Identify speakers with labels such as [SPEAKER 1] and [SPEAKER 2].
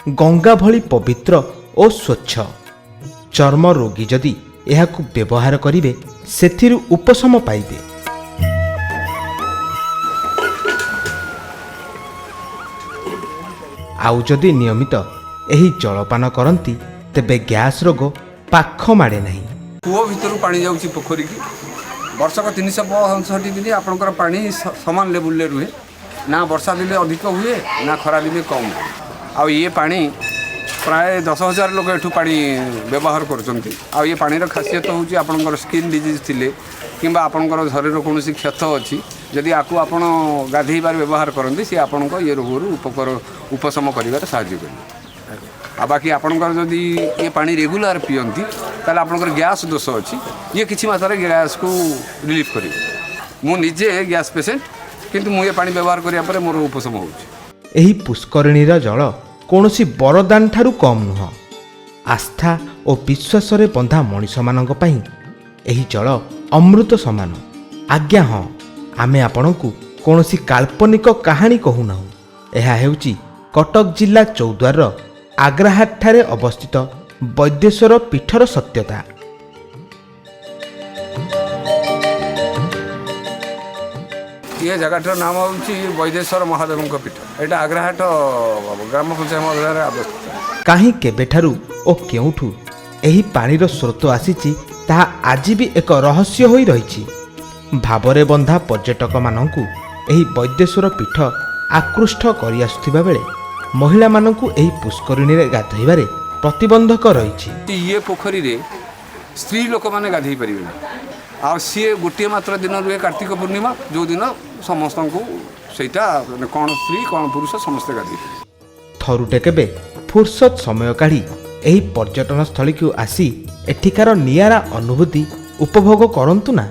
[SPEAKER 1] ଗଙ୍ଗା ଭଳି ପବିତ୍ର ଓ ସ୍ୱଚ୍ଛ। ଚର୍ମ ରୋଗୀ ଯଦି ଏହାକୁ ବ୍ୟବହାର କରିବେ, ସେଥିରୁ ଉପଶମ ପାଇବେ। ଆଉ ଯଦି ନିୟମିତ ଏହି ଜଳପାନ କରନ୍ତି, ତେବେ ଗ୍ୟାସ୍ ରୋଗ ପାଖ ମାଡ଼େ ନାହିଁ।
[SPEAKER 2] କୂଅ ଭିତରୁ ପାଣି ଯାଉଛି ପୋଖରୀକି। ବର୍ଷକ 365 ଦିନ ଆପଣଙ୍କର ପାଣି ସମାନ ଲେବୁଲରେ ରୁହେ। ନା ବର୍ଷା ଦିନେ ଅଧିକ ହୁଏ, ନା ଖରା ଦିନେ କମ୍ ହୁଏ। ଆଉ ଇଏ ପାଣି ପ୍ରାୟ 10,000 ଲୋକ ଏଠୁ ପାଣି ବ୍ୟବହାର କରୁଛନ୍ତି। ଆଉ ଇଏ ପାଣିର ଖାସିୟତ ହେଉଛି, ଆପଣଙ୍କର ସ୍କିନ୍ ଡିଜିଜ୍ ଥିଲେ କିମ୍ବା ଆପଣଙ୍କର ଶରୀରର କୌଣସି କ୍ଷତ ଅଛି, ଯଦି ଆକୁ ଆପଣ ଗାଧେଇବାରେ ବ୍ୟବହାର କରନ୍ତି, ସିଏ ଆପଣଙ୍କ ଇଏ ରୋଗରୁ ଉପଶମ କରିବାରେ ସାହାଯ୍ୟ କରିବ। ଆଉ ବାକି ଆପଣଙ୍କର ଯଦି ଏ ପାଣି ରେଗୁଲାର ପିଅନ୍ତି, ତାହେଲେ ଆପଣଙ୍କର ଗ୍ୟାସ୍ ଦୋଷ ଅଛି, ଇଏ କିଛି ମାତ୍ରାରେ ଗ୍ୟାସ୍କୁ ରିଲିଫ୍ କରିବ। ମୁଁ ନିଜେ ଗ୍ୟାସ୍ ପେସେଣ୍ଟ, କିନ୍ତୁ ମୁଁ ଏ ପାଣି ବ୍ୟବହାର କରିବା ପରେ ମୋର ଉପଶମ ହେଉଛି।
[SPEAKER 1] ଏହି ପୁଷ୍କରିଣୀର ଜଳ କୌଣସି ବରଦାନ ଠାରୁ କମ୍ ନୁହଁ। ଆସ୍ଥା ଓ ବିଶ୍ୱାସରେ ବନ୍ଧା ମଣିଷମାନଙ୍କ ପାଇଁ ଏହି ଜଳ ଅମୃତ ସମାନ। ଆଜ୍ଞା ହଁ, ଆମେ ଆପଣଙ୍କୁ କୌଣସି କାଳ୍ପନିକ କାହାଣୀ କହୁନାହୁଁ। ଏହା ହେଉଛି କଟକ ଜିଲ୍ଲା ଚୌଦ୍ୱାରର ଆଗ୍ରାହାଟଠାରେ ଅବସ୍ଥିତ ବୈଦ୍ୟେଶ୍ୱର ପୀଠର ସତ୍ୟତା।
[SPEAKER 2] ଇଏ ଜାଗାଟିର ନାମ ହେଉଛି ବୈଦେଶ୍ୱର ମହାଦେବଙ୍କ ପୀଠ। ଏଇଟା ଆଗ୍ରାହାଟ ଗ୍ରାମ ପଞ୍ଚାୟତ ମଧ୍ୟରେ ଅବସ୍ଥିତ।
[SPEAKER 1] କାହିଁ କେବେଠାରୁ ଓ କେଉଁଠୁ ଏହି ପାଣିର ସ୍ରୋତ ଆସିଛି, ତାହା ଆଜି ବି ଏକ ରହସ୍ୟ ହୋଇ ରହିଛି। ଭାବରେ ବନ୍ଧା ପର୍ଯ୍ୟଟକମାନଙ୍କୁ ଏହି ବୈଦ୍ୟେଶ୍ୱର ପୀଠ ଆକୃଷ୍ଟ କରିଆସୁଥିବା ବେଳେ ମହିଳାମାନଙ୍କୁ ଏହି ପୁଷ୍କରିଣୀରେ ଗାଧୋଇବାରେ ପ୍ରତିବନ୍ଧକ ରହିଛି।
[SPEAKER 2] ଇଏ ପୋଖରୀରେ ସ୍ତ୍ରୀ ଲୋକମାନେ ଗାଧେଇ ପାରିବେନି। ଆଉ ସିଏ ଗୋଟିଏ ମାତ୍ର ଦିନ ରୁହେ, କାର୍ତ୍ତିକ ପୂର୍ଣ୍ଣିମା, ଯେଉଁଦିନ ସମସ୍ତଙ୍କୁ ସେଇଟା ମାନେ କ'ଣ ସ୍ତ୍ରୀ କ'ଣ ପୁରୁଷ ସମସ୍ତେ ଗାଧେଇ ପାରିବେ।
[SPEAKER 1] ଥରୁଟେ କେବେ ଫୁର୍ସତ ସମୟ କାଢ଼ି ଏହି ପର୍ଯ୍ୟଟନ ସ୍ଥଳୀକୁ ଆସି ଏଠିକାର ନିଆରା ଅନୁଭୂତି ଉପଭୋଗ କରନ୍ତୁ ନା।